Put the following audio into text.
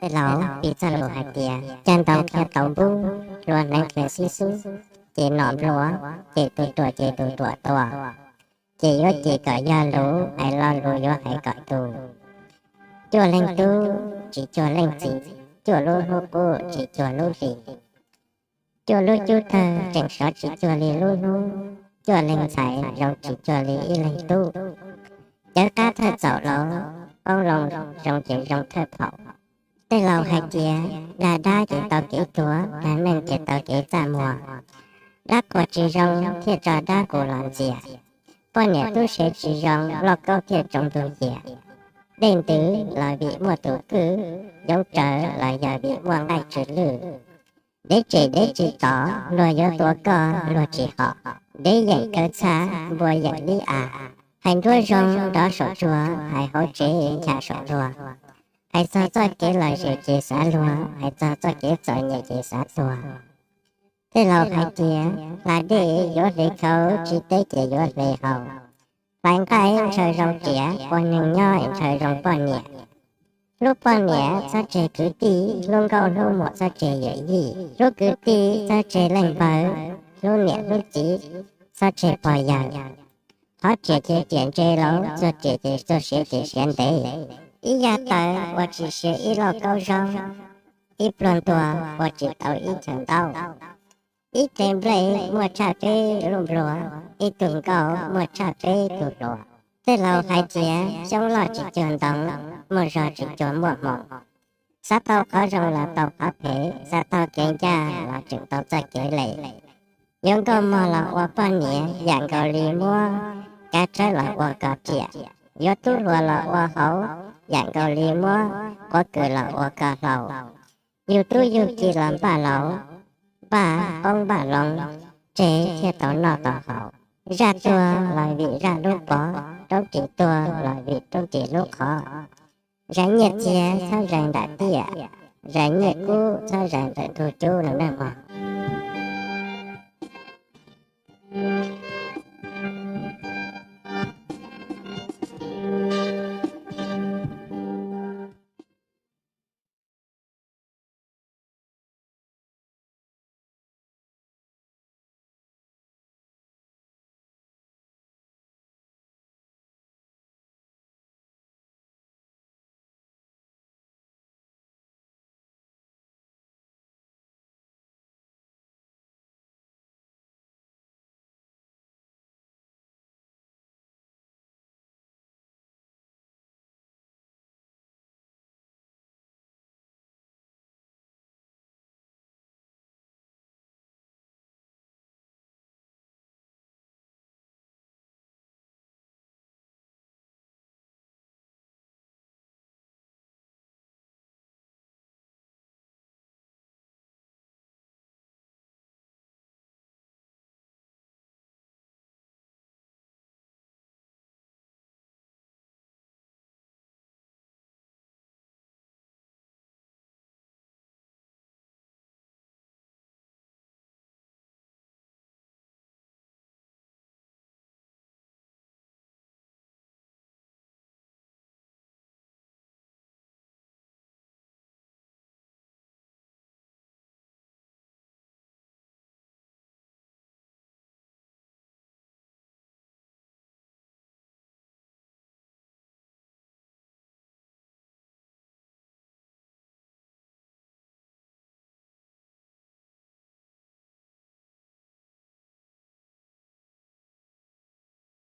Tej laus piv txoj lus hais tias, cag ntoo qhia tau npub, hlua hneev qhia xib xub, ces nom nplua, ces tus ruam ces tus ruam tua, ces yuav ces kom yog lus hais lo lus yuav hais kom tus. Cuaj leeg tub tsis cuag leej txiv, cuaj lub hnub qub tsis cuag lub hlis, cuaj lub cub tawg tseem sov tsis cuag li lub hnub, cuaj leeg ntxhais zoo tsis cuag li ib leeg tub. Cawv qab thawj txaum laus, qoob loo zoo ces zoo thawj phaum. Tej laus hais tias, dag dab ces tau kev tuag, dag neeg ces tau kev txaj muag. Dab qhuas tsis zoo thiaj tso dab qus los ntxias. Poj niam tub se tsis zoo, lauj kaub thiaj tsoo ntug yias. Dej ntws los vim muaj tus kwj, yoov tsaws los yog vim muaj nqaij tsw lwj. Dev tsem dev tsis tod, luag yuav tua koj luag tsis hom. Dev yeem kaw txhab, npua yeem lib av. Hais nruab zoo nrov saum tsuag, hais hauv tsev ncha saum luag. Hais txog txoj kev lom zem ces xav luag, hais txog txoj kev txom nyem ces xav tuag. Tej laus hais tias, hla dej yuav hle khau, tsis teb ces yuav hle hau. Hlais nqaij ntshaw zoo riam, ua neeg nyob ntshaw zoo poj niam. Hlub poj niam txhob tseg kwv tij, hlub nkauj hlub muam txhob tseg yawm yij. Hlub kwv tij txhob tseg leej npawg, hlub niam hlub txiv txhob tseg pog yawg. Qhov riam ces riam ntse laus, txuag riam ces txuag siav ces siav ntev. Ib yaj taws ua tsis siav ib lauj kaub zaub, ib pluag ntuag ua tsis tau ib chaw ntaub. Ib teg nplej muaj tshaj peb lub nplua, ib tug nkauj muaj tshaj peb tug hluas. Tej laus hais tias xyoob loj tsis cuag ntoo, muaj zog tsis cuag muaj hmoo. Xav tau qhov zoo los tau qhov phem, xav tau kev ncaj los tseem tau txoj kev lem. Yuav nkauj mog los ua poj niam, yam nkaus li muab kav tsawb los ua koj riam. Yuav tub hluas los ua hauv, yam nkaus li muab quav kws los ua koj hlau. Yug tub yug ki los npaj laus, npaj qoob npaj loo, tseg thiaj tau noj tau haus. Zaj tuag los vim zaj lub pov, roob ris tuag los vim roob ris lub qhov. Zais nyiaj txiag txhob zais nram tiaj, zais nyiaj kub txhob zais ntawm ntug cub no nawb mog.